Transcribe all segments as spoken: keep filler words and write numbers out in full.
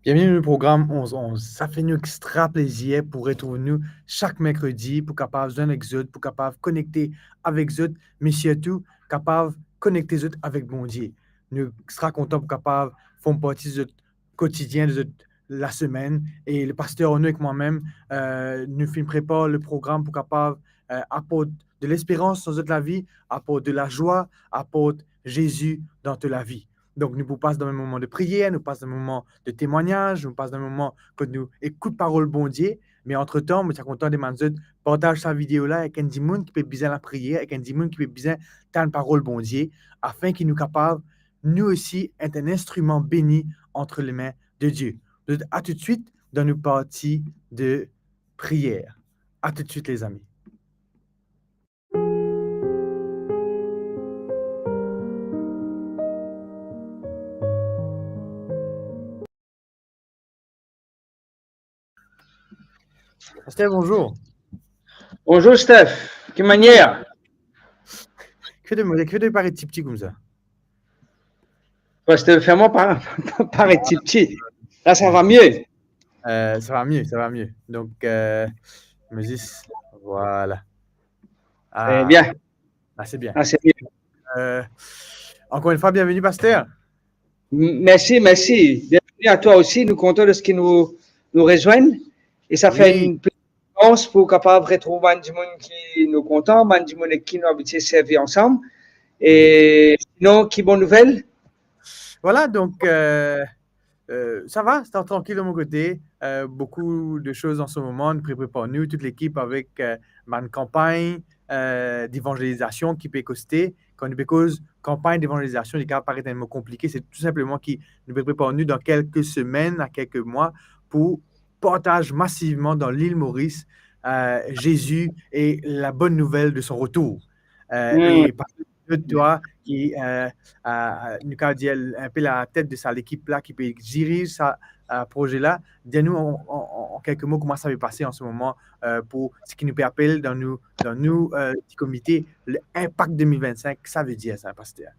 Bienveni dan le program onz onz. Sa fer nou extra plezir pou retrouv nou sak merkredi, pou kapav zwenn ek zot, pou kapav konekte avek zot, me sirtou kapav konekte zot avek Bondie. Nou extra kontan pou kapav form parti zot kotidien, de zot lasemenn. E le paster Arnaud ek mwa mem, euh, nou finn prepar le program pou kapav, euh, aport de lesperans dan zot lavi, aport de lazwa, aport Zezi dan to lavi. Donk, nou pou pas dan enn moman de priyer, nou pas dan enn moman de temwagnaz, nou pas dan enn moman kot nou ekout parol Bondie. Me antretan, mo ti a kontan demann zot partaz sa video la ek enn dimoun ki pe bizin lapriyer, ek enn dimoun ki pe bizin tann parol Bondie, afin ki nou kapav, nou osi, et enn instriman beni ant lame de Die. Donk, a toutswit dan nou parti de priyer. A toutswit, lezami. Paster, bonzour. Bonzour, Steph. Ki manier? Ki fer to, ki fer to paret tipti koumsa? Paster, fer mwa pa-, paret tipti. La, sa va mie. Euh, sa va mie, sa va mie. Donk, euh, mo zis, vwala. Tre bien. Ah, se bien. Ah, se bien. Euh, ankor enn fwa, bienveni, paster. M-, mersi, mersi. Bienveni a twa osi. Nou kontan de seki nou, nou rezwenn. E sa fer enn plezir pou kapav retrouv bann dimoun ki nou kontan, bann dimoun ek ki nou abitie servi ansam. E sinon, ki bon nouvel? Vwala, donk, euh, euh, sa va, se trankil de mo kote. Euh, boukou de soz an se moman, nou pre-, prepar nou, tou lekip avek, euh, bann kanpagn, euh, devanzelizasion ki pe koste. Kan nou pe koz kanpagn devanzelizasion, li kapav paret enn mo konplike, se tou sinpleman ki nou pe prepar nou dan kelke semenn a kelke mwa pou partaz masivman dan lil Moris, euh, Zezi e la bonn nouvel de son retour. Euh, e par twa ki, euh, euh, nou kapav dir enn pe latet de sa lekip la ki pe diriz sa, euh, proze la, dir nou an, an, an, an kelke mo kouma sa pe pase an se moman, euh, pou seki nou pe apel dan nou, dan nou, euh, ti komite, le Impact deux mille vingt-cinq, sa ve dir sa, paster?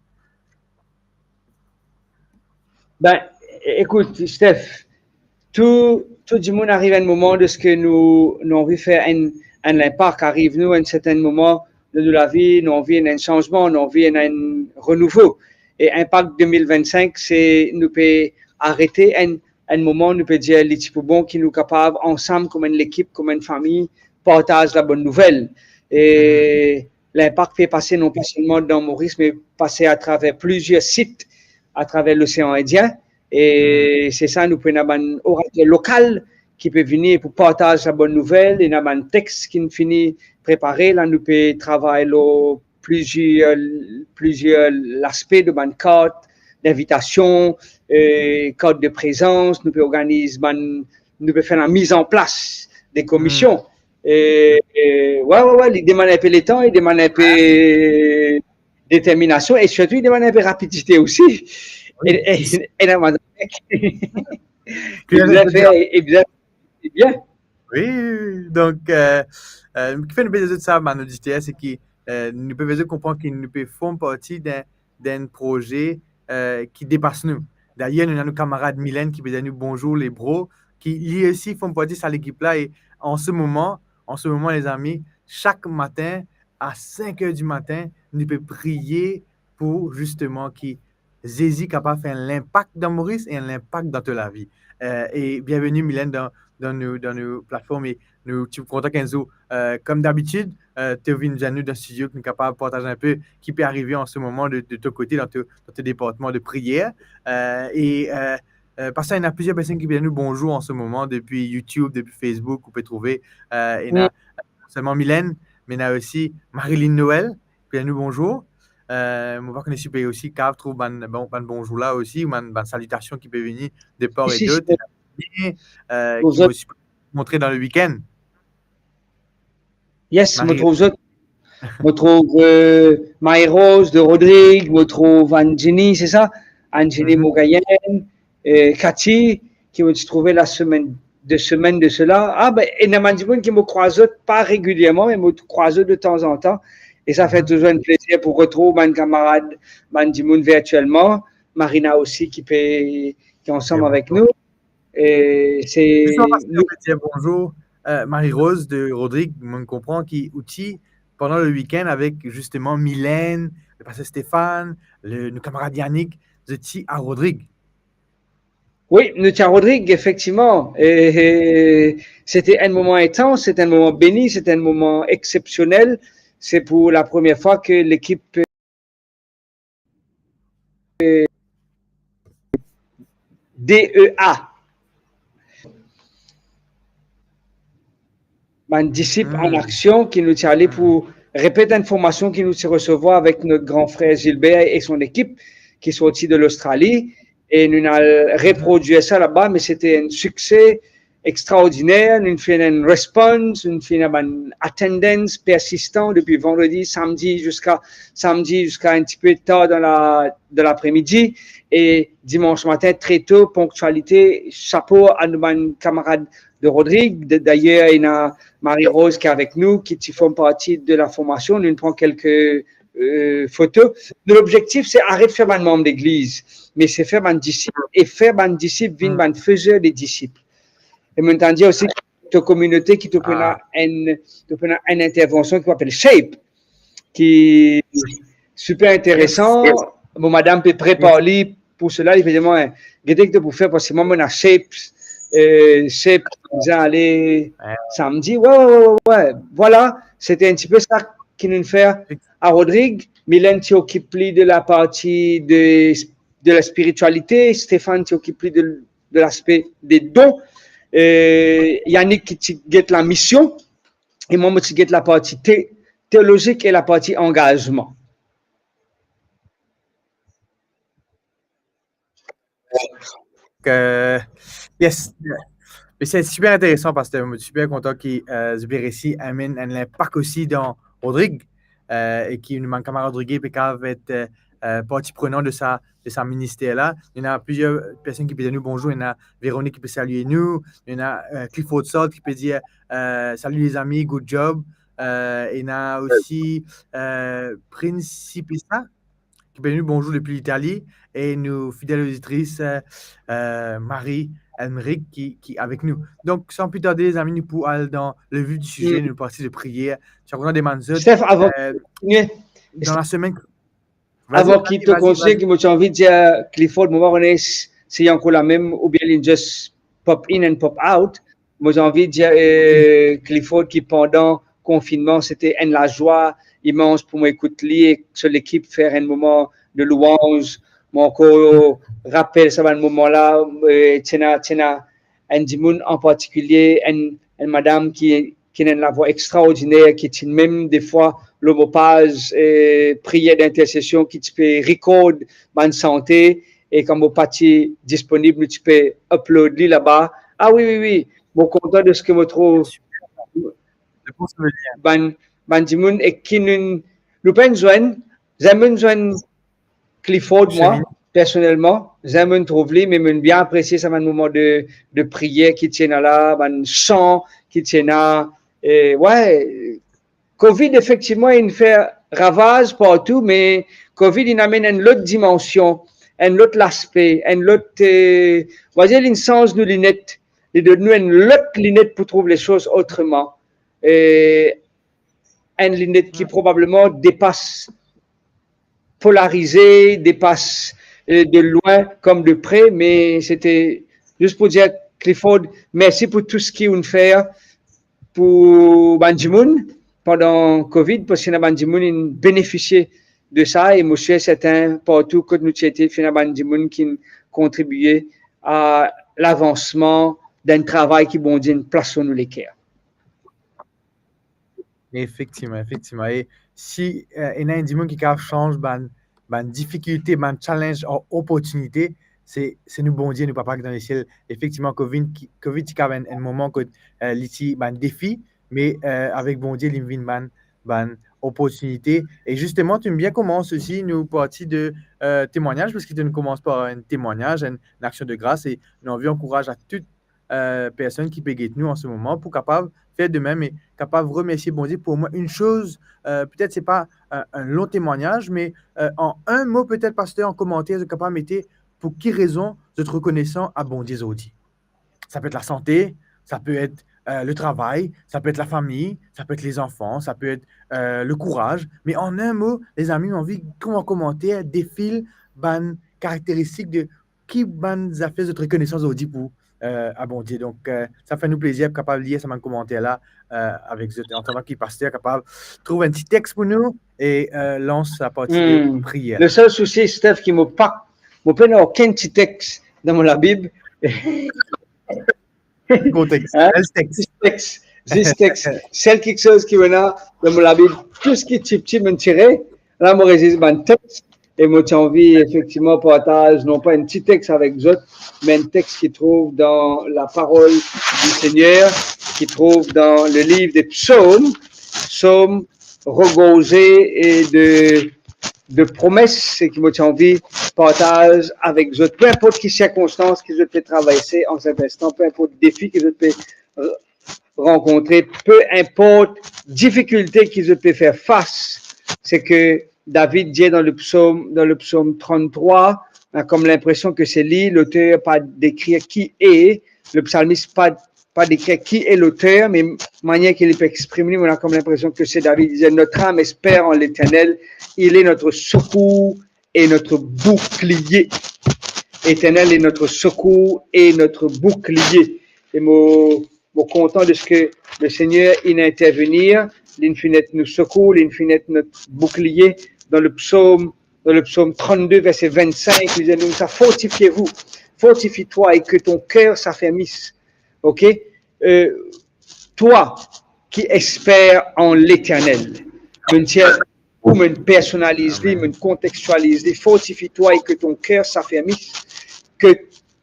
Ben, ekout, Steph, tou, tou dimoun ariv enn moman de seki nou, nou anvi fer enn, enn linpak, ariv nou enn sertin moman de nou lavi, nou anvi enn, enn sanzman, nou anvi enn, enn renouvo. E Impact deux mille vingt-cinq, se nou pe arete enn, enn moman, nou pe dir li ti pou bon ki nou kapav ansam, kouma enn lekip, kouma enn fami, partaz la bonn nouvel. E Linpak pe pase non pa selman dan Moris, me pase atraver plizier sit atraver Losean Indien. E se sa, nou pou ena bann orater lokal ki pe vini pou partaz sa bonn nouvel. Ena bann text ki'nn fini prepare, la nou pe travay lor plizier, plizier laspe de bann kart dinvitasion, eh, kart de prezans, nou pe organiz bann, nou pe fer lamiz an plas de komision. E, e, wi, wi, wi, li demann enpe letan, li demann enpe determinasion e sirtou li demann enpe rapidite osi. Wi. E, e, e la, madanm, ki bizin fer, e bizin, e bien. Wi, wi, wi. Donk, eh, eh, ki fer nou pe dir zot sa, bann oditer, se ki, eh, nou pe fer zot konpran ki nou pe form parti dan, dan enn proze, eh, ki depas nou. Dayer, nou ena nou kamarad Mylène ki pe dir nou bonzour, le bro, ki li osi form parti sa lekip la. E an se moman, an se moman, lezami, sak matin a sink er dimatin, nou pe priye pou zisteman ki Zezi kapav fer enn linpak dan Moris e enn linpak dan to lavi. Eh, e bienveni, Mylène, dan, dan nou, dan nou platform. E nou ti kontan ki enn zour, eh, kom dabitid, eh, to vinn zwenn nou dan stidio, ki nou kapav partaz enpe ki pe arive an se moman de, de to kote, dan to, dan to departman de priyer. Eh, e, eh, eh, parski ena plizier personn ki pe dir nou bonzour an se moman depi YouTube, depi Facebook, ou pe trouve, eh, ena non selman Mylène, me ena osi Marilyn Noël, ki pe dir nou bonzour. Eh, mo pa kone si pe osi kapav trouv bann, bann, bann bonzour la osi, ou bann, bann salitasion ki pe vini de par e dot. Si, si. Eh, ki mo osi montre dan le week-end. Yes, mo trouv zot. Mo trouv, eh, Marie-Rose de Rodrigue, mo trouv Anjini, se sa? Anjini Mogayen, eh, Cathy, ki mo ti trouve lasemenn de semenn de sela. Ah, ben, ena bann dimoun ki mo krwaz zot pa regilierman, me mo krwaz zot de tanzantan. E sa fer touzour enn plezir pou retrouv bann kamarad, bann dimoun virtielman. Marina osi ki pe, ki ansam avek nou. E se... Zis avan nou dir bonzour, euh, Marie-Rose de Rodrigue, mo konpran ki ou ti, pandan le week-end avek zisteman Mylène, le paster Stéphane, le, nou kamarad Yannick, zot ti a Rodrigue. Wi, nou ti a Rodrigue, efektivman. E, e, sete enn moman intans, sete enn moman beni, sete enn moman exsepsionel. Se pou la premie fwa ke lekip, e, D E A, bann disip an aksion ki nou ti ale pou repet enn formasion ki nou ti resevwar avek not gran frer Gilbert e son ekip ki sorti de Lostrali, e nou al reprodwir sa laba, me sete enn sikse extraordiner. Nou finn ena enn response, nou finn ena bann attendance persistan depi vandredi, samdi ziska, samdi ziska enn tipe tar dan la, dan lapre-midi, e dimans matin tre to, ponktialite, sapo a nou bann kamarad de Rodrigue. De, dayer, ena Marie-Rose ki avek nou, ki ti form parti de la formasion. Nou pran kelke, euh, foto. Nou lobzektif, se aret fer bann manm legliz, me se fer bann disip, e fer bann disip vinn bann fazer de disip. E mo tann dir osi, to kominote ki to pena enn, to pena enn intervansion ki apel Shape, ki siper interesan. Mo madam pe prepar li pou sela, li pe dir mwa, gete ki to pou fer, parski mwa, mo ena Shape, euh, Shape, bizin ale samdi. Wi, wi, wi, wi, wi. Vwala, sete enn tipe sa ki nou fer a Rodrigue. Mylène ti okip li de la parti de, de la spiritialite, Stéphane ti okip li de, de laspe de don, e Yannick ki ti get lamision, e mwa, mo ti get laparti te-, teolozik e laparti angazman. Euh, yes. Me se siper interesan, paster. Mo siper kontan ki, euh, zot pe resi amenn enn linpak osi dan Rodrigue, euh, e ki nou bann kamarad Rodrigue pe kapav et, euh, euh, parti prenan de sa, de sa minister la. Ena plizier personn ki pe dir nou bonzour. Ena Véronique ki pe salie nou. Ena, euh, Clifford Salt ki pe dir, euh, "Salut les amis, good job." Euh, ena osi, euh, Principessa ki pe dir nou bonzour depi Litali, e nou fidel oditris, euh, euh, Marie Elmeric ki, ki avek nou. Donk, san pli tarde, lezami, nou pou al dan le vif di size, nou parti de priyer. Ti kontan demann zot, Steph, avan, euh, kontinie, dan lasemenn. Avan ki to kontinie, ki mo ti anvi dir, Clifford, mo pa kone si, si li ankor lamem, oubien li just pop in and pop out. Mo ti anvi dir, eh, Clifford, ki pandan konfinnman, sete enn lazwa imans pou mwa ekout li ek so lekip fer enn moman de louanz. Mo ankor rapel sa bann moman la, eh, ti ena, ti ena enn dimoun an partikilie, enn, enn madam ki, ki ena enn lavwa extraordiner, ki ti mem defwa lor mo paz, eh, priyer d'intersesion, ki ti pe record bann sante, e kan mo pa ti disponib, nou ti pe upload li laba. Ah wi, wi, wi, mo kontan de seki mo trouv bann, bann dimoun ek ki nou, nou pa'nn zwenn, zame nou zwenn Clifford, mwa, personelman, zame nou trouv li, me mo bien apresie sa bann moman de, de priyer ki ti ena la, bann san ki ti ena, eh, wi, Covid, efektivman, inn fer ravaz partou, me Covid inn amenn enn lot dimansion, enn lot laspe, enn lot, eh, on va dire, inn sanz nou linet, li donn nou enn lot linet pou trouv lesoz otreman. Eh, enn linet ki probableman depas polarize, depas, eh, de lwin kom de pre, me sete zis pou dir, Clifford, mersi pou tou seki ou'nn fer pou bann dimoun pandan Covid, parski ena bann dimoun inn benefisie de sa, e mo sir sertin, partou kot nou ti ete, finn ena bann dimoun ki'nn kontribie a lavansman d'enn travay ki Bondie inn plas lor nou leker. Efektivman, efektivman. E si, eh, ena enn dimoun ki kapav sanz bann, bann difikilte, bann challenge an oportinite, se, se nou Bondie, nou Papa ki dan lesiel. Efektivman, Covid, Covid ti kapav enn, enn moman kot, eh, li ti bann defi, me, eh, avek Bondie, li vinn bann, bann oportinite. E zisteman, to'nn bien koumans osi nou parti de, eh, temwagnaz, parski to'nn koumans par enn temwagnaz, enn, enn aksion de gras, e nou anvi ankouraz a tou euh, personn ki pe get nou an se moman pou kapav fer de mem e kapav remersie Bondie pou omwin enn soz. Euh, petet se pa enn, enn lon temwagnaz, me, euh, an enn mo, petet, paster, an komanter, zot kapav mete pou ki rezon zot rekonesan a Bondie zordi. Sa pe et lasante, sa pe et, euh, le travay, sa pe et lafami, sa pe et lezanfan, sa pe et, euh, le kouraz. Me an enn mo, lezami, mo anvi trouv an komanter, defil bann karakteristik de ki bann zafer zot rekonesan zordi pou, euh, a Bondie. Donk, euh, sa fer nou plezir kapav lir sa bann komanter la, euh, avek zot, an atandan ki paster kapav trouv enn ti text pou nou e, euh, lans sa parti de priyer. Le sel sousi, Steph, ki mo pa, mo pena okenn ti text dan mo Labib. Bon text. Hein? Bel text. Zis text. Zis text. Sel kiksoz ki mo ena dan mo Labib, tou seki tipti mo tire, la mo rezis bann text, e mo ti anvi efektivman partaz non pa enn ti text avek zot, me enn text ki trouv dan laparol di Segner, ki trouv dan le liv de Psom, Psom regorze e de, de promes, e ki mo ti anvi partaz avek zot. Pe inport ki sirkonstans ki zot pe traverse an set instan, pe inport defi ki zot pe, euh, rankontre, pe inport difikilte ki zot pe fer fas, seki David dir dan le psom, dan le psom tranntrwa, on a kom linpresion ki se li, loter pa dekrir ki e, le psalmis pa, pa dekrir ki e loter, me manier ki li pe exprim li, on a kom linpresion ki se David, li dir, "Notre âme espère en l'Éternel, il est notre secours et notre bouclier." Éternel est notre secours et notre bouclier. E mo, mo kontan de seki le Segner inn intervenir, li finn et nou sekour, li finn et nou boukliye. Dan le psom, dan le psom trannde, verse vennsink, li dir nou sa, "Fortifie-vous, fortifie-toi et que ton cœur s'affermisse." Ok? Euh, toi qui espères en l'Éternel. Mo tir ou mo personaliz li, mo kontextualiz li, "Fortifie-toi et que ton cœur s'affermisse, que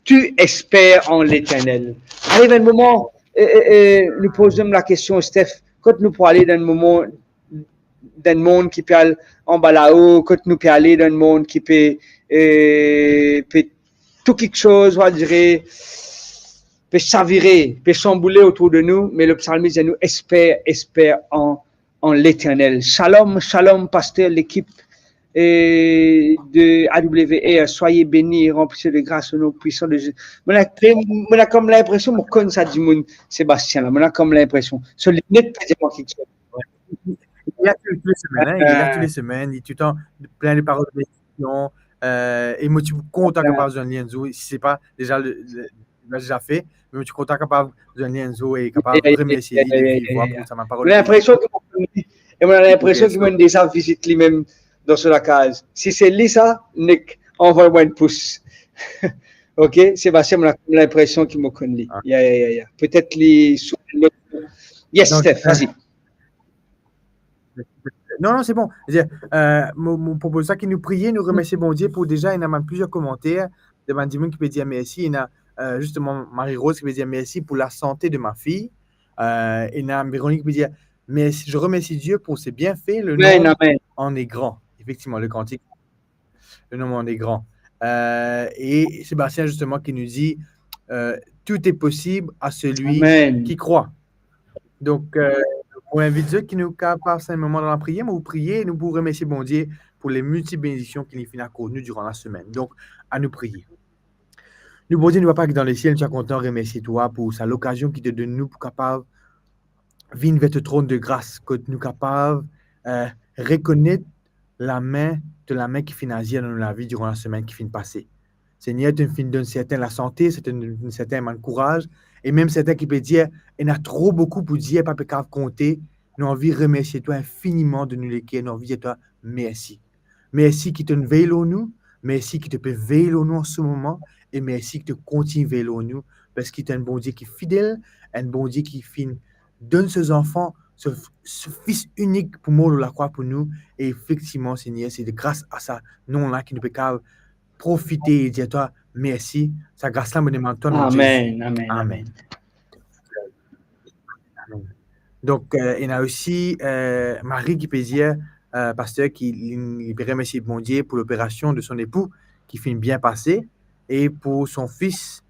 tu espères en l'Éternel." Ariv enn moman, e, e, e, nou poz nou lakestion, Steph, kot nou pou ale dan enn moman, dan enn mond ki pe al anba lao, kot nou pe ale dan enn mond ki pe, e, pe tou kiksoz, on va dire, pe savire, pe sanboule otour de nou, me le psalmis dir nou, "Espère, espère en, en l'Éternel." Shalom, shalom, paster, lekip, e, de A W R, soyez bénis, remplissez de grâce au nom puissant de Jésus. Mo ena, mo ena kom linpresion mo konn sa dimoun, Sébastien la. Mo ena kom linpresion. So linet pe dir mwa kiksoz. Li la tou, tou le semenn, hein, li la tou le semenn, li toultan plin de parol de benediksion, euh, e mo ti kontan kapav zwenn li enn zour, si se pa deza le, le, li la deza fer, me mo ti kontan kapav zwenn li enn zour e kapav remersie li de viv vwa pou sa bann parol. Mo ena linpresion ki mo konn li, e mo ena linpresion ki mo ena deza vizit li mem dan so lakaz. Si se li sa, nek, anvoy mwa enn pous. Ok, Sébastien, mo ena linpresion ki mo konn li. Ya, ya, ya, ya. Petet li sou... Yes, Steph, vas-y. Non, non, se bon. Mo, mo propoz sa ki nou priye, nou remersie Bondie pou deza, ena bann plizier komanter de bann dimoun ki pe dir mersi. Ena, euh, zisteman Marie-Rose ki pe dir mersi pou lasante de ma fille. Euh, ena Véronique ki pe dir mersi, "Je remercie Dieu pour ses bienfaits, le nom en est grand." Efektivman, le kantik. Le nom en est grand. Euh, e Sébastien, zisteman, ki nou dir, euh, "Tout est possible à celui qui croit." Donk, euh, mo invit zot ki nou kapav pas enn moman dan lapriyer, mo pou priye, nou pou remersie Bondie pou le milti benediksion ki li finn akord nou diran lasemenn. Donk, anou priye. Nou Bondie, nou Papa ki dan lesiel, nou ti kontan remersie twa pou sa lokazion ki to donn nou pou kapav vinn ver to tronn de gras, kot nou kapav, euh, rekonet lame, to lame ki finn azir dan nou lavi diran lasemenn ki finn pase. Segner, to finn donn sertin lasante, sertin, sertin bann kouraz, e mem sertin ki pe dir, "Ena tro boukou pou dir, pa pe kapav konte." Nou anvi remersie twa infiniman de nou leker, nou anvi dir twa mersi. Mersi ki to vey lor nou, mersi ki to pe vey lor nou an se moman, e mersi ki to kontign vey lor nou, parski to enn Bondie ki fidel, enn Bondie ki finn donn so zanfan, so, so Fis inik pou mor lor lakrwa pou nou. E efektivman, Segner, se de gras a sa nom la ki nou pe kapav profite e dir twa mersi. Sa gras la, mo demann twa, dan nom de Zezi. Amen, amen, amen. Donk, euh, ena osi, euh, Marie ki pe dir, euh, paster ki li, li pe remersie Bondie pou loperasion de son epou ki finn bien pase e pou son fis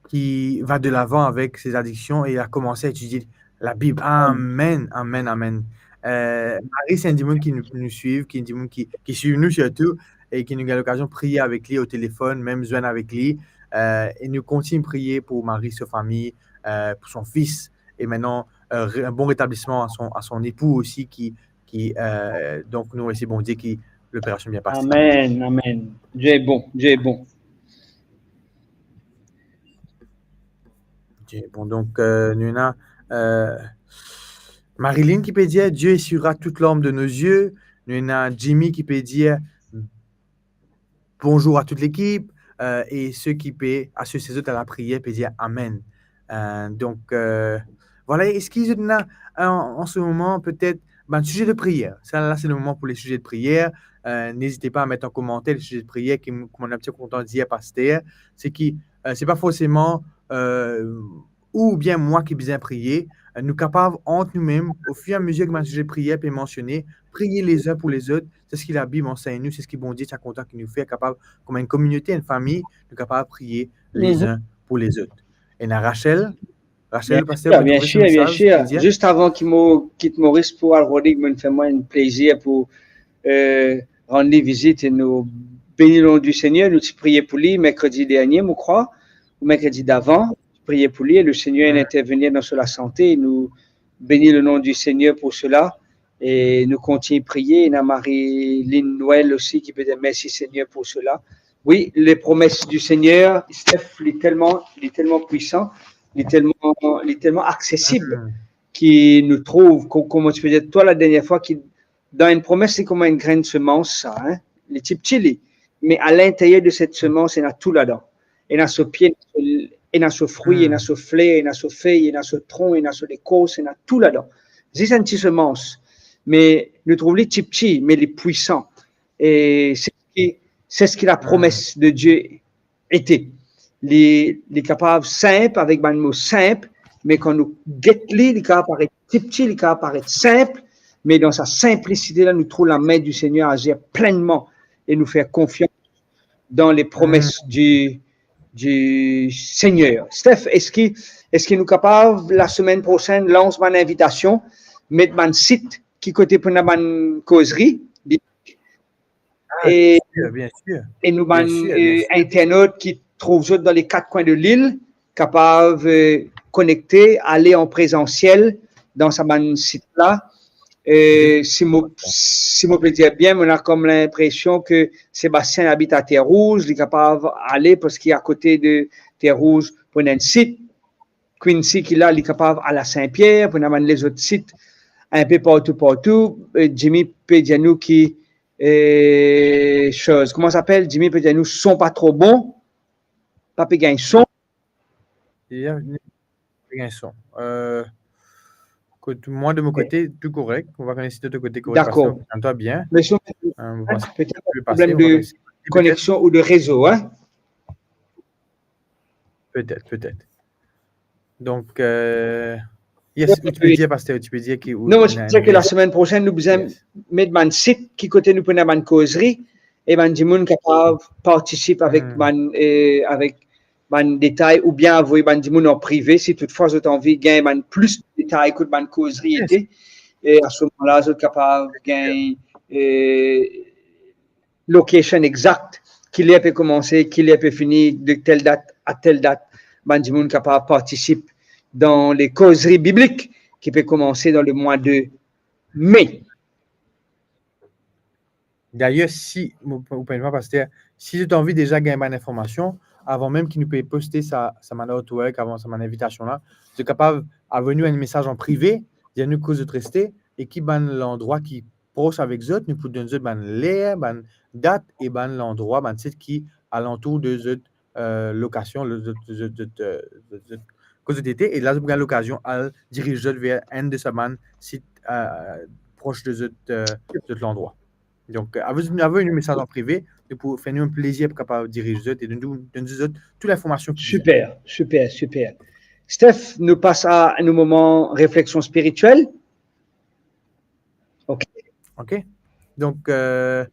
qui va de l'avant avec ses addictions et il a commencé à étudier la Bible. Amen, amen, amen. Euh, Marie, c'est un dimoun qui nous, nous suit, qui est un dimoun qui, qui suit nous surtout, et qui nous a l'occasion de prier avec lui au téléphone, même joindre avec lui. Euh, et nous continuons de prier pour Marie, sa famille, euh, pour son fils, et maintenant, euh, ré- un bon rétablissement à son, à son époux aussi, qui, qui euh, donc nous remercions Bondieu qui l'opération bien passée. Amen, amen. Dieu est bon, Dieu est bon. Ok, bon, donk, euh, nou ena, euh, Marilyn ki pe dir, Dieu essuiera toutes larmes de nos yeux. Nou ena Jimmy ki pe dir, bonjour à toute l'équipe. Euh, e seki pe asosie zot a lapriyer pe dir amen. Euh, donk, euh, vwala, eski zot ena, euh, an se moman, petet, bann size de priyer? Sa la, se le moman pou le size de priyer. Euh, n'hésitez pas à mettre en commentaire le sujet de prière, ki, kouma nou ti kontan dir, paster, se ki, euh, se pa forseman, euh, ou bien mwa ki bizin priye. Euh, nou kapav, ant nou mem, au fur et à mesure ki bann size de priyer pe mansione, priye les uns pour les autres. Se seki Labib ansegn nou, se seki Bondieu ti kontan ki nou fer, kapav, kouma enn kominote, enn fami, nou kapav priye les uns pour les autres. Ena Rachel, Rachel, Bien sir, bien sir, bien sir. Zis avan ki mo kit Moris pou al rode, mo fer mwa enn plezir pou, euh, rann li vizit e nou beni le nom du Seigneur. Nou ti priye pou li merkredi dernie, mo krwar, ou merkredi davan, priye pou li, e le Seigneur inn intervenir dan so lasante. Nou beni le nom du Seigneur pour cela. E nou kontign priye. Ena Marilyn Noël osi ki pe dir, merci Seigneur pour cela. Wi, les promesses du Seigneur, Steph, li telman, li telman pwisan, li telman, li telman aksesib, ki nou trouv, ko-, kouma ti pe dir twa la dernie fwa, ki dan enn promes, se kouma enn grenn semans, sa, hein? Li tipti, li. Me a linteryer de set semans, ena tou ladan. Ena so pie, ena so frwi, ena so fler, ena so fey, ena so tron, ena so lekors, ena tou ladan. Zis enn ti semans. Me nou trouv li tipti, me li pwisan. E se ki, se ki la promes de Dieu ete. Li, li kapav sinp, avek bann mo sinp, me kan nou get li, li kapav paret tipti, li kapav paret sinp, me dan sa sinplisite la, nou trouv lame du Seigneur azir plennman e nou fer konfians dan le promes du, du Seigneur. Steph, eski, eski nou kapav, lasemenn prosenn, lans bann invitasion, met bann sit ki kote pou ena bann kozri, e, e nou bann, euh, internaut ki trouv zot dan le kat kwin de lil, kapav, euh, konekte, ale an prezansiel dan sa bann sit la. Euh, si mo, si mo pe dir bien, mo ena kom linpresion ki Sébastien abit a Terre Rouge, li kapav ale, parski akote de Terre Rouge pou ena enn sit. Quincy ki la, li kapav al a Saint-Pierre, pou ena bann lezot sit inpe partou, partou. Euh, Jimmy pe dir nou ki, euh, soz, kouma sa apel? Jimmy pe dir nou son pa tro bon, pa pe gagn son. Yeah, pa pe gagn son. Euh, kot mwa, de mon kote, tou korek. On va essayer de ton kote korek. Dakor. Paske twa bien. Me son, euh, petet problem de koneksion ou de rezo, hein? Petet, petet. Donk, euh, yes, ou ti pe dir, paster, ou ti pe dir ki... Non, mo ti pe dir ki lasemenn prosenn, nou bizin met bann sit ki kote nou pou ena bann kozri, e bann dimoun kapav partisip avek bann, euh, avek bann detay, oubien avoy bann dimoun an prive, si toutfwa zot anvi gagn bann plis detay kot bann kozri ete. E a se moman la, zot kapav gagn, euh, location exact, ki ler pe koumanse, ki ler pe fini, de tel dat a tel dat, bann dimoun kapav partisip dan le kozri biblik ki pe koumanse dan le mwa de me. Dayer, si, mo, mo, mo, paster, si zot anvi deza gagn bann informasion, avan mem ki nou pe poste sa, sa bann artwork, avan sa bann invitasion la, zot kapav avoy nou enn mesaz an prive, dir nou kot zot reste, e ki bann landrwa ki pros avek zot, nou pou donn zot bann ler, bann dat e bann landrwa, bann sit ki alantour de zot, euh, lokasion, le, zot, zot, zot, euh, zot, zot, kot zot ete, e la zot pou gagn lokazion al diriz zot ver enn de sa bann sit, euh, pros de zot, euh, zot landrwa. Donk, euh, avoy, avoy nou mesaz an prive, nou pou fer nou enn plezir pou kapav diriz zot e donn, donn zot tou linformasion ki bizin. Super, super, super. Steph, nou pas a nou moman refleksion spiritiel. Ok. Ok. Donk, euh,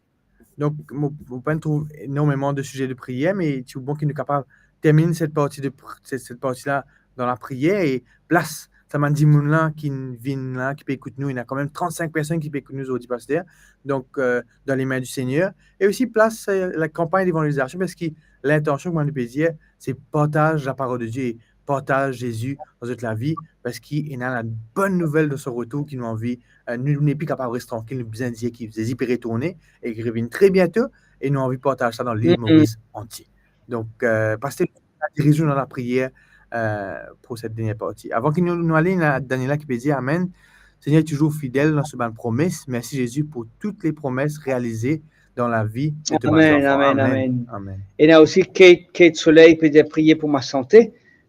donk, mo, mo pa trouv enormeman de size de priyer, me ti bon ki nou kapav terminn set parti de pr-, set, set parti la dan lapriyer e plas sa bann dimoun la ki vinn la, ki pe ekout nou, ena kanmem trant-sink personn ki pe ekout nou zordi, paster. Donk, euh, dan lame di Segner. E osi plas, euh, lakanpagn levanzilizasion, parski lintansion, kouma nou pe dir, se partaz laparol de Die, partaz Zezi dan zot lavi, parski ena labonn nouvel de so retour ki nou anvi, euh, nou nepli kapav res trankil, nou bizin dir ki Zezi pe retourne e ki revinn tre biento, e nou anvi partaz sa dan lil Moris antie. Donk, euh, paster, dirige nou dan lapriyer, euh, pou set dernie parti. Avan ki nou, nou ale, ena Daniela ki pe dir, amen. Segner touzour fidel dan so bann promes. Mersi Zezi pou tou le promes realize dan lavi de tou bann zanfan. Amen, amen, amen. Ena osi Kate, Kate Soleil pe dir, priye pou ma sante.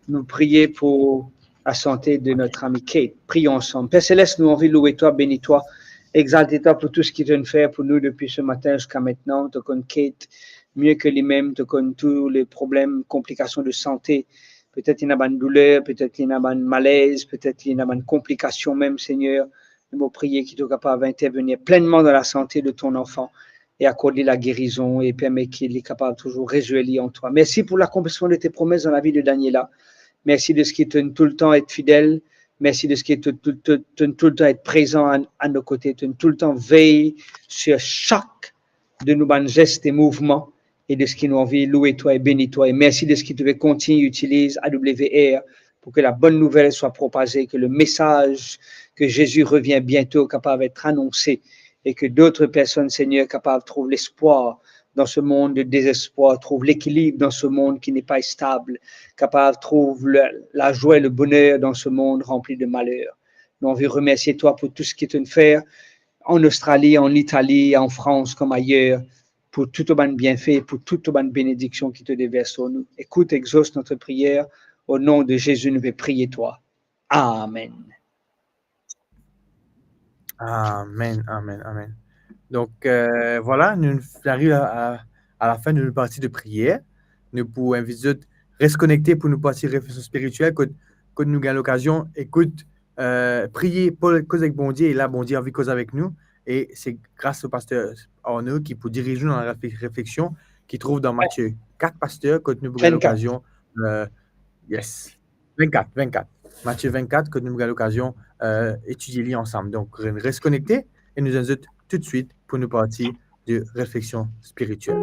Nou priye pou lasante de notre ami Kate. Prions ensemble. Père Céleste, nou anvi loue twa, beni twa, egzalte twa pou tou seki to'nn fer pou nou depi se matin ziska aster. To konn Kate mie ki limem, to konn tou le problem, konplikasion de sante. Petet li ena bann douler, petet li ena bann malez, petet li ena bann konplikasion mem, Segner. Mo priye ki to kapav intervenir plenman dan lasante de ton zanfan e akord li lagerizon e permet ki li kapav touzour rezwir li an twa. Mersi pou lakonplisman de tes promesses dan lavi de Daniela. Mersi de seki to'nn toultan et fidel. Mersi de seki to, to, to, to'nn toultan et prezan a, a nou kote, to'nn toultan vey sir sak de nou bann zes e mouvman, e de seki nou anvi loue twa e beni twa. E mersi de seki to pe kontign itiliz A W R pou ki labonn nouvel swa propaze, ki lemesaz ki Zezi revien biento kapav et anonse, e ki dot personn, Segner, kapav trouv lespwar dan se mond de dezespwar, trouv lekilib dan se mond ki n'est pas stable, kapav trouv le, lazwa e le boner dan se mond ranpli de maler. Nou anvi remersie twa pou tou seki to'nn fer an Ostrali, an Itali, an Frans, kom ayer, pou tou to bann bienfe, pou tou to bann benediksion ki to devers lor nou. Écoute, exauce notre prière. Au nom de Jésus, nou pe priye twa. Amen. Amen, amen, amen. Donk, euh, vwala, nou ariv a, a, a lafin de nou parti de priyer. Nou pou invit zot res konekte pou nou parti refleksion spiritiel, kot, kot nou gagn lokazion ekout, euh, priye, pou koz avek Bondie, e la Bondie anvi koz avek nou, e se gras o paster Arnaud ki pou diriz nou dan la refle-, refleksion ki trouv dan Matie kat, paster, kot nou pou gagn lokazion, euh, yes, vennkat, vennkat. Matie vennkat, kot nou pou gagn lokazion, euh, etidie li ansam. Donk, re-, res konekte e nou zwenn zot toutswit pou nou parti de refleksion spiritiel.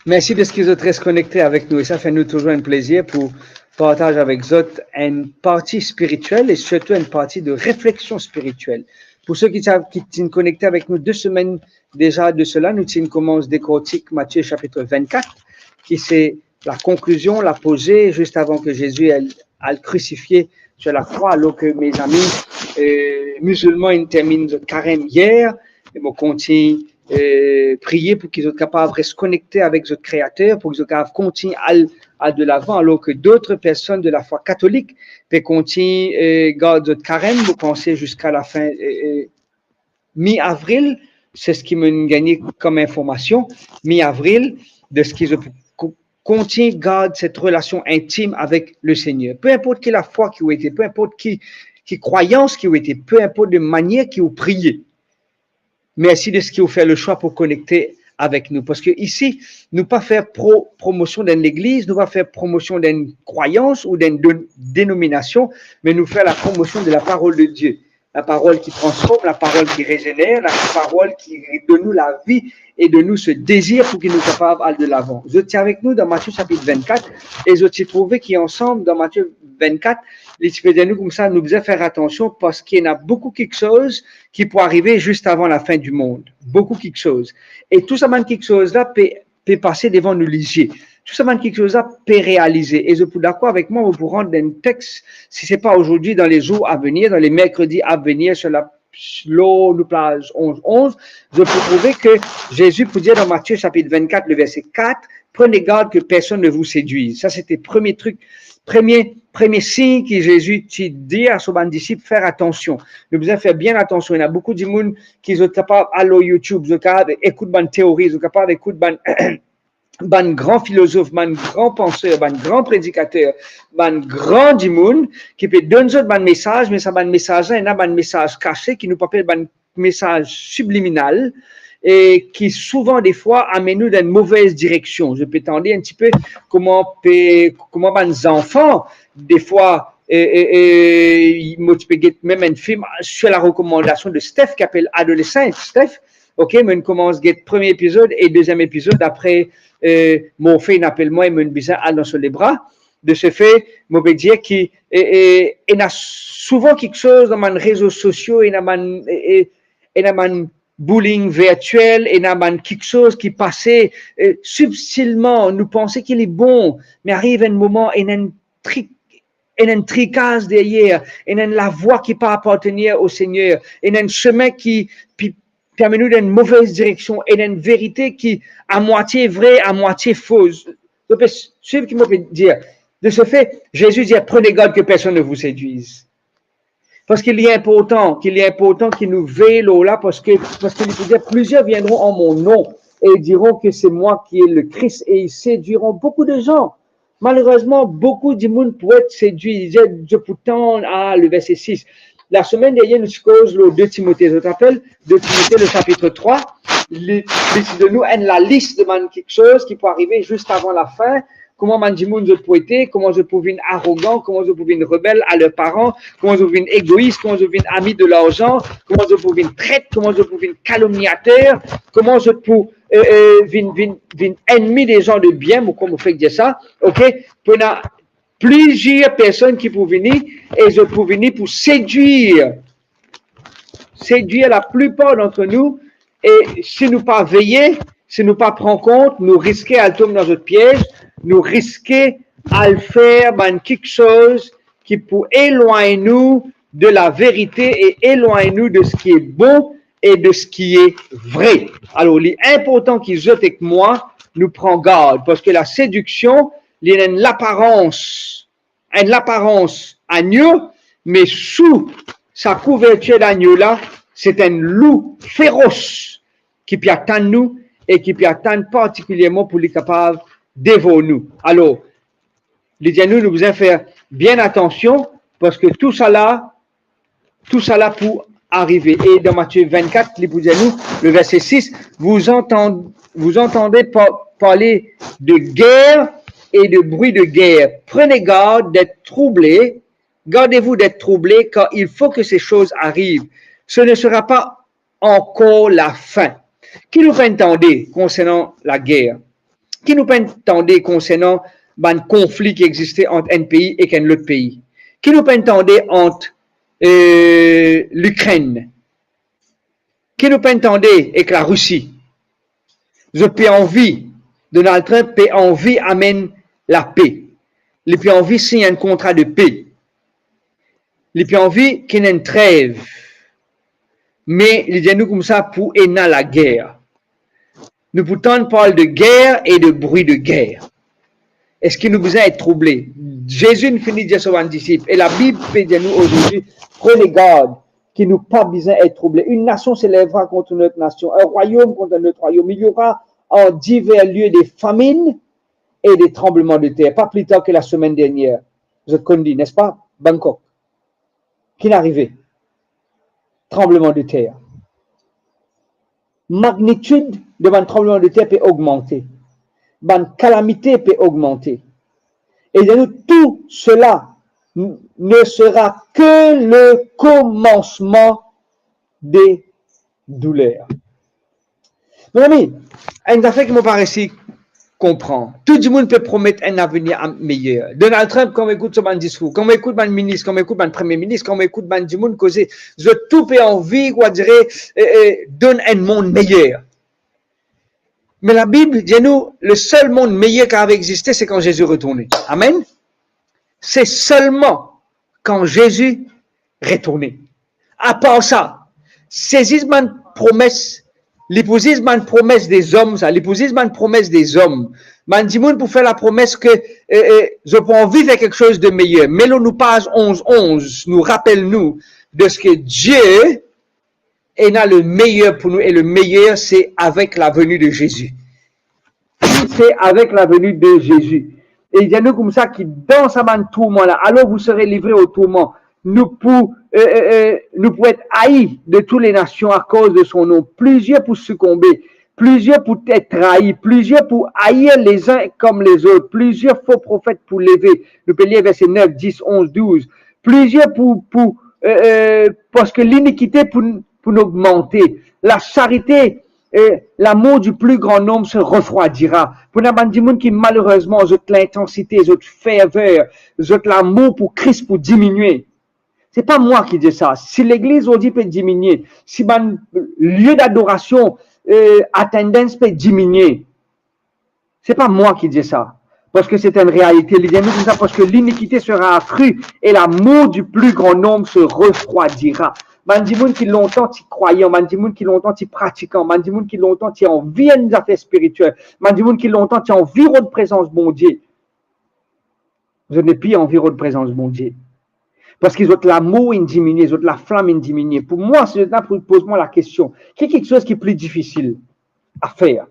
Mersi de seki zot res konekte avek nou, e sa fer nou touzour enn plezir pou partaz avek zot enn parti spiritiel e sirtou enn parti de refleksion spiritiel. Pou seki ti, ki ti'nn konekte avek nou de semenn deza de sela, nou ti'nn koumans dekortik Matie sapit vennkat, ki se lakonklizion, lapoze, zis avan ki Zezi al, al krisifie sir lakrwa, alor ki, mezami, euh, mizilman inn terminn zot karem yer, e mo kontign, euh, priye pou ki zot kapav res konekte avek zot Kreater, pou ki zot kapav kontign al, al delavan, alor ki dot personn de lafwa katolik pe kontign, euh, gard zot karem, mo panse ziska lafin, euh, euh, mi-avril, se seki mo'nn gagne kom informasion, mi-avril, de seki zot pou ko-, kontign gard set relasion intim avek Lesegner. Pe inport ki lafwa ki ou ete, pe inport ki, ki krwayans ki ou ete, pe inport de manier ki ou priye. Mersi de seki ou fer leswa pou konekte avek nou. Parski isi, nou pa fer pro-, promosion d'enn legliz, nou pa fer promosion d'enn krwayans ou d'enn de-, denominasion, me nou fer lapromosion de laparol de Die. Laparol ki transform, laparol ki rezener, laparol ki donn nou lavi e donn nou se dezir pou ki nou kapav al delavan. Zot ti avek nou dan Matie sapit vennkat e zot ti trouve ki ansam dan Matie vennkat, li ti pe dir nou koumsa, nou bizin fer atansion parski ena boukou kiksoz ki pou arive zis avan lafin dimond. Boukou kiksoz. E tou sa bann kiksoz la pe, pe pase devan nou lizie. Tou sa bann kiksoz la pe realize. E zot pou dakor avek mwa, mo pou rant dan enn text, si se pa azordi, dan lezour avenir, dan lemerkredi avenir, sir la, lor nou paz onz onz, zot pou trouve ki Zezi pou dir dan Matie sapit vennkat, leverse kat, Prenez garde que personne ne vous séduise. Sa, se te premie trik, premie, premie sign ki Zezi ti dir a so bann disip, fer atansion. Nou bizin fer bien atansion. Ena boukou dimoun ki zot kapav al lor YouTube, zot kapav ekout bann teori, zot kapav ekout bann bann gran filozof, bann gran panser, bann gran predikater, bann gran dimoun ki pe donn zot bann mesaz, me sa bann mesaz la, ena bann mesaz kase ki nou pe apel bann mesaz sibliminal, e ki souvan defwa amenn nou dan enn movez direksion. Zot pe tande enn tipe kouma pe, kouma bann zanfan defwa, e, e, e, mo ti pe get mem enn fim sir la rekomandasion de Steph ki apel Adolescent, Steph, ok, mo'nn koumans get premie epizod e deziem epizod, apre, e, mo finn apel mwa e mo'nn bizin al dan so lebra. De ce fait, mo pe dir ki, e, e, ena souvan kiksoz dan bann rezo sosio, ena bann, e, e, ena bann bullying virtiel, ena bann kiksoz ki pase, e, sibtilman, nou panse ki li bon, me ariv enn moman, ena enn trik, ena enn trikaz deryer, ena enn lavwa ki pa apartenir o Segner, ena enn sime ki, ki, ki amenn nou dan enn movez direksion, ena enn verite ki amwatie vre, amwatie fos. Zot pe swiv ki mo pe dir. De ce fait, Jésus dit, prenez garde que personne ne vous séduise. Parski li inportan, ki li inportan ki nou vey lor la, parski, parski li pe dir, plusieurs viendront en mon nom et diront que c'est moi qui est le Christ et ils séduiront beaucoup de gens. Malerezman, boukou dimoun pou et sedwi, zot pou tann, a, le verse sis. Lasemenn dernie, nou ti koz lor de Timote, zot rapel, de Timote, le sapit trwa, li, li ti donn nou enn lalis de bann kiksoz ki pou arive zis avan lafin, kouma bann dimoun zot pou ete, kouma zot pou vinn arogan, kouma zot pou vinn rebel a ler paran, kouma zot pou vinn egois, kouma zot pou vinn ami de larzan, kouma zot pou vinn tret, kouma zot pou vinn kalomniater, kouma zot pou, e, e, vinn, vinn, vinn ennmi de zan de bien, mo, kouma mo fek dir sa, ok? Pou ena plizier personn ki pou vini, e zot pou vini pou sedwir, sedwir laplipar dantre nou, e si nou pa veye, si nou pa pran kont, nou riske al tom dan zot piez, nou riske al fer bann kiksoz ki pou elwagn nou de laverite e elwagn nou de seki bon e de seki vre. Alor, li inportan ki zot ek mwa, nou pran gard, parski lasediksion, li ena enn laparans, enn laparans agno, me sou sa kouvertir dagno la, se enn lou feros ki pe atann nou e ki pe atann partikilierman pou li kapav devor nou. Alor, li dir nou, nou bizin fer bien atansion, parski tousala, tousala pou arive. E dan Matie vennkat, li pou dir nou, le verse sis, vous entend-, vous entendez par-, parler de guerre et de bruit de guerre. Prenez garde d'être troublés, gardez-vous d'être troublés, car il faut que ces choses arrivent. Ce ne sera pas encore la fin. Ki nou pe tande konsernan lager? Ki nou pe tande konsernan bann konfli ki existe ant enn pei ek enn lot pei? Ki nou pe tande ant, e, Likrenn? Ki nou pe tande ek Larisi? Zot pe anvi, Donald Trump pe anvi amenn lape. Li pe anvi sign enn kontra de pe. Li pe anvi ki ena enn trev. Me li dir nou koumsa pou ena lager. Nou pou tann parl de guerre et de bruit de guerre. Eski nou bizin et trouble? Zezi finn fini dir so bann disip, e Labib pe dir nou azordi, prenez garde, ki nou pa bizin et trouble. Une nation s'élèvera contre une autre nation, un royaume contre un autre royaume. Il y aura en divers lieux des famines et des tremblements de terre. Pas plus tard que la semaine dernière. Zot konn li, n'est-ce pas? Bangkok. Ki finn arive? Tranbleman de ter. Magnitid de bann tranbleman de ter pe ogmante. Bann kalamite pe ogmante. E li dir nou, tout cela n-, ne sera que le commencement des douleurs. Mezanmi, enn zafer ki mo pa resi konpran. Tou dimoun pe promet enn lavenir a-, meyer. Donald Trump, kan mo ekout so bann diskour, kan mo ekout bann minis, kan mo ekout bann premie minis, kan mo ekout bann dimoun koze, zot tou pe anvi, kwa dire, e, e, donn enn mond meyer. Me Labib dir nou, le sel mond meyer ki ava existe, se kan Zezi retourne. Amen. Se selman kan Zezi retourne. Apar sa, se zis bann promes, li pou zis bann promes dezom sa, li pou zis bann promes dezom. Bann dimoun pou fer lapromes ke, e, e, zot pou anvi fer kiksoz de meyer. Me lor nou paz onz onz, nou rapel nou de seki Die ena le meyer pou nou, e le meyer se avek laveni de Zezi. c'est avec la venue de Jésus. E li dir nou koumsa ki dan sa bann tourman la, alors vous serez livrés au tourment. Nou pou, euh, euh, euh, nou pou et ayi de toutes les nations à cause de son nom. Plizier pou sikonbe, plizier pou et trayi, plizier pou ayir les uns comme les autres, plizier fo profet pou leve. Nou pe lir verse nef, dis, onz, douz. Plizier pou, pou, euh, euh, parski linikite pou, pou ogmante. La charité, euh, l'amour du plus grand nombre se refroidira. Pou ena bann dimoun ki, malerezman, zot lintansite, zot ferver, zot lamour pou Kris pou diminie. C'est pas moi qui dis ça. Si legliz zordi pe diminie, si bann lie d'adoration, euh, attendance pe diminie, c'est pas moi qui dis ça, parce que c'est une réalité. Li dir nou koumsa, parce que l'iniquité sera accrue et l'amour du plus grand nombre se refroidira. Bann dimoun ki lontan ti krwayan, bann dimoun ki lontan ti pratikan, bann dimoun ki lontan ti anvi enn zafer spiritiel, bann dimoun ki lontan ti anvi rod prezans Bondie, zot nepli anvi rod prezans Bondie. Parski zot lamour inn diminie, zot laflam inn diminie. Pou mwa, si zot ena pou poz mwa lakestion, ki kiksoz ki pli difisil a fer?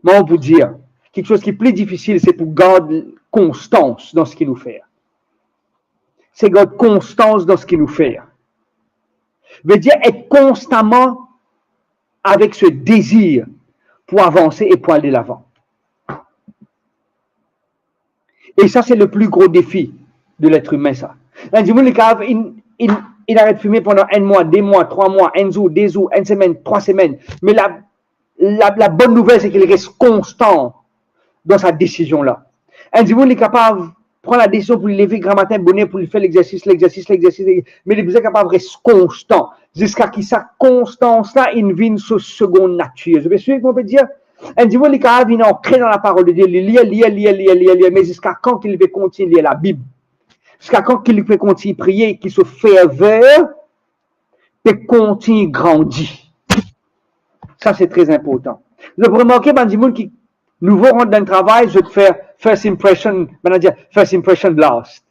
Mwa, mo pou dir, kiksoz ki pli difisil, se pou gard konstans dan seki nou fer. Se gard konstans dan seki nou fer. Vedir et konstaman avek se dezir pou avanse e pou al delavan. E sa, se le pli gro defi de l'être humain, sa. Enn dimoun, li kapav, inn, inn, inn aret fime pandan enn mwa, de mwa, trwa mwa, enn zour, de zour, enn semenn, trwa semenn. Me la, la, la bonn nouvel, se ki li res konstan dan sa desizion la. Enn dimoun, li kapav pran ladesizion pou li leve gramatin boner, pou li fer lexersis, lexersis, lexersis, lexersis, me li bizin kapav res konstan, ziska ki sa konstans la inn vinn so segonn natir. Zot pe swiv ki mo pe dir? Enn dimoun, li kapav vinn ankre dan laparol de Die, li lir, lir, lir, lir, lir, lir, me ziska kan ki li pe kontign lir Labib? Ziska kan ki li pe kontign priye, ki so ferver pe kontign grandi? Sa, se tre inportan. Zot remarke, bann dimoun ki nouvo rant dan travay, zot fer first impression, bann dir first impression last.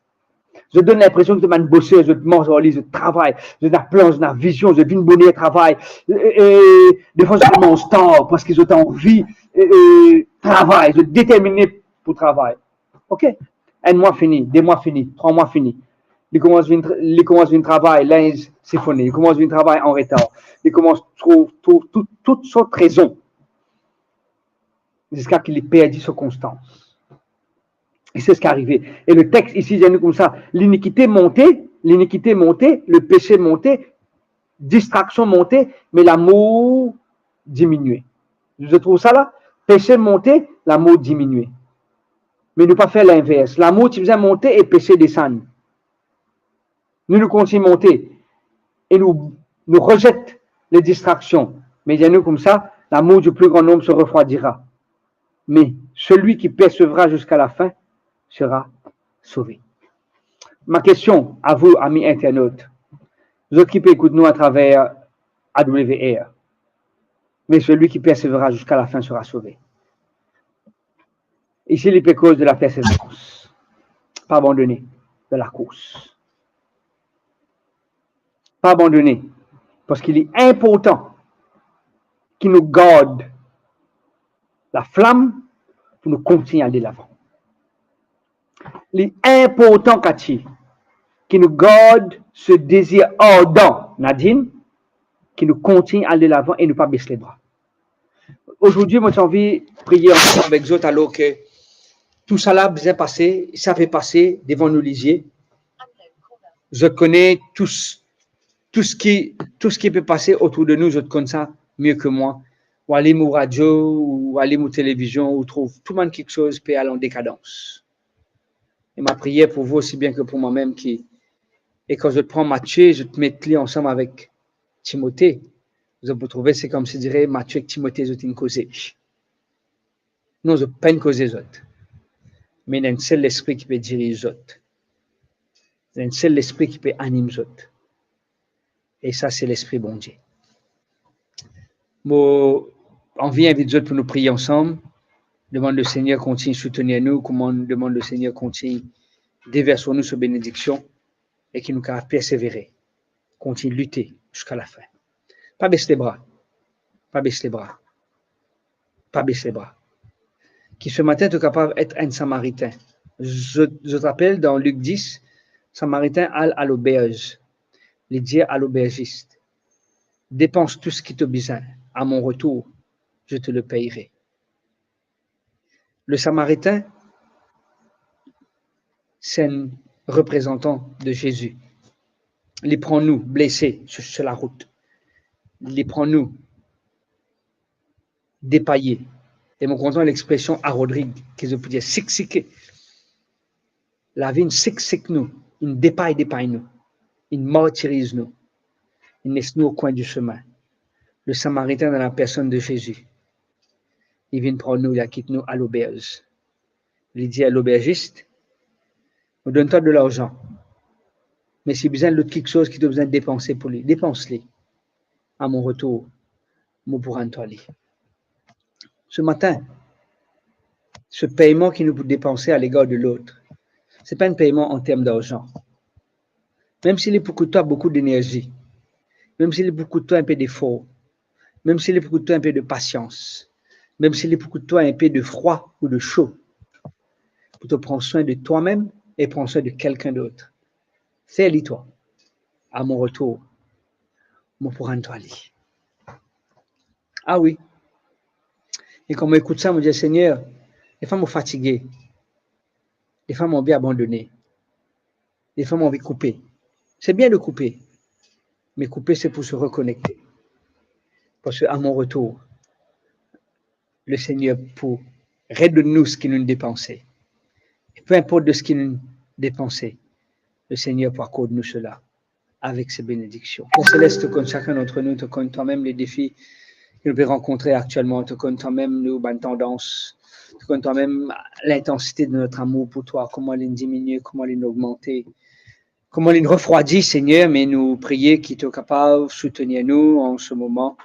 Zot donn linpresion ki zot bann boser, zot mars ar li, zot travay, zot ena plan, zot ena vizion, zot vinn boner travay. E, e, e, defwa zot manz tar parski zot anvi, e, e, travay, zot determine pou travay. Ok, enn mwa fini, de mwa fini, trwa mwa fini. Li koumans vinn tr-, li koumans vinn travay, linz sifone, li koumans vinn travay an retar, li koumans trouv, trouv tout, tout sort rezon, ziska ki li perdi so konstans. E se seki arive. E le text isi dir nou koumsa, linikite monte, linikite monte, lepese monte, distraksion monte, me lamour diminie. Zot trouv sa la? Pese monte, lamour diminie. Me nou pa fer linvers. Lamour ti bizin monte e pese desann. Nou, nou kontign monte e nou, nou rezet le distraksion. Me dir nou koumsa, l'amour du plus grand nombre se refroidira. Mais celui qui persévérera jusqu'à la fin sera sauvé. Ma question à vous, amis internautes, zot ki pe ekout nou atraver A W R, mais celui qui persévérera jusqu'à la fin sera sauvé. Isi, li pe koz de la perseverance. Pa abandone dan lakours. Pa abandone, parski li inportan ki nou gard laflam pou nou kontign al delavan. Li inportan, Cathy, ki nou gard se dezir ardan, Nadine, ki nou kontign al delavan e nou pa bes lebra. Aujourd'hui, mo ti anvi priye ansam avek zot, alor ke tousala bizin pase, sa pe pase devan nou lizie. Zot kone tou s-, tou seki, tou seki pe pase otour de nou, zot konn sa mie ke mwa. Ou alim ou radio, ou alim ou televizion, ou trouv tou bann kiksoz pe al an dekadans. E ma priyer pou vou osi bien ke pou mwa mem ki, e kan zot pran Matie, zot met li ansam avek Timote, zot pou trouve se koumsi dire Matie ek Timote zot inn koze. Non, zot pa'nn koze zot. Me ena enn sel Lespri ki pe diriz zot. Ena enn sel Lespri ki pe anim zot. E sa, se Lespri Bondie. Mo anvi invit zot pou nou priye ansam. Demann Lesegner kontign soutenir nou, kouma demann Lesegner kontign devers lor nou so benediksion e ki nou kapav persevere, kontign lite ziska lafin. Pa bes lebra, pa bes lebra, pa bes lebra. Ki se matin to kapav et enn Samariten. Zot, zot rapel dan Lik dis, Samariten al, al loberz. Li dir a loberzis, depans tou seki to bizin, à mon retour, je te le payerai. Le Samaritin, se enn reprezantan de Zezi. Li pran nou blese sir, sir larout. Li pran nou depaye. E mo kontan lexpresion a Rodrig, ki zot pou dir siksike. Lavi inn siksik nou, inn depay, depay nou, inn martiriz nou, inn les nou o kwin di semin. Le Samaritin dan la personn de Zezi, li vinn pran nou, li al kit nou a loberz. Li dir a loberzis, mo donn twa de larzan, me si bizin lot kiksoz ki to bizin depanse pou li, depans li. À mon retour, mo pou rann twa li. Se matin, se peyman ki nou pou depanse à l'égard de l'autre, se pa enn peyman an term darzan. Mem si li pou kout twa boukou denerzi, mem si li pou kout twa enpe defor, mem si li pou kout twa enpe de pasians, mem si li pou kout twa enpe de frwa ou de so, pou to pran swin de twamem e pran swin de kelkenn dot, fer li twa. À mon retour, mo pou rann twa li. Ah wi. E kan mo ekout sa, mo dir, Segner, defwa mo fatige, defwa mo anvi abandone, defwa mo anvi koupe. Se bien de koupe, me koupe se pou se rekonekte. Parski à mon retour, le Segner pou redonn nou seki nou depanse. E pe inport de seki nou depanse, le Segner pou akord nou sela avek se benediksion. Père Céleste, to konn sakenn d'antre nou, to konn twamem le defi ki nou pe rankontre aktielman, to konn twamem nou bann tandans, to konn twamem lintansite de notre amour pour toi, kouma li diminie, kouma li ogmante, kouma li refrwadi, Segner, me nou priye ki to kapav soutenir nou an se moman.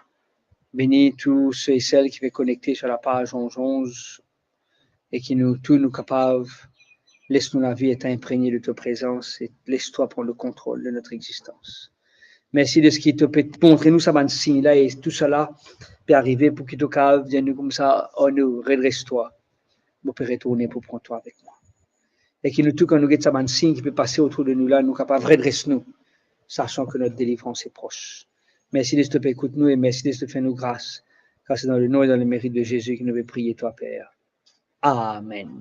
Beni tou se e sel ki pe konekte sir la paz onz onz, e ki nou tou nou kapav les nou lavi et inpregne de to prezans e les twa pran le kontrol de notre existans. Mersi de seki to pe montre nou sa bann sign la, e tousala pe arive pou ki to kapav dir nou koumsa, Arnaud, redres twa, mo pe retourne pou pran twa avek mwa. E ki nou tou, kan nou get sa bann sign ki pe pase otour de nou la, nou kapav redres nou, sachant que notre délivrance est proche. Mersi de seki to pe ekout nou e mersi de seki to fer nou gras, kar se dan le nom et dans le mérite de Jésus ki nou pe priye twa, Père. Amen.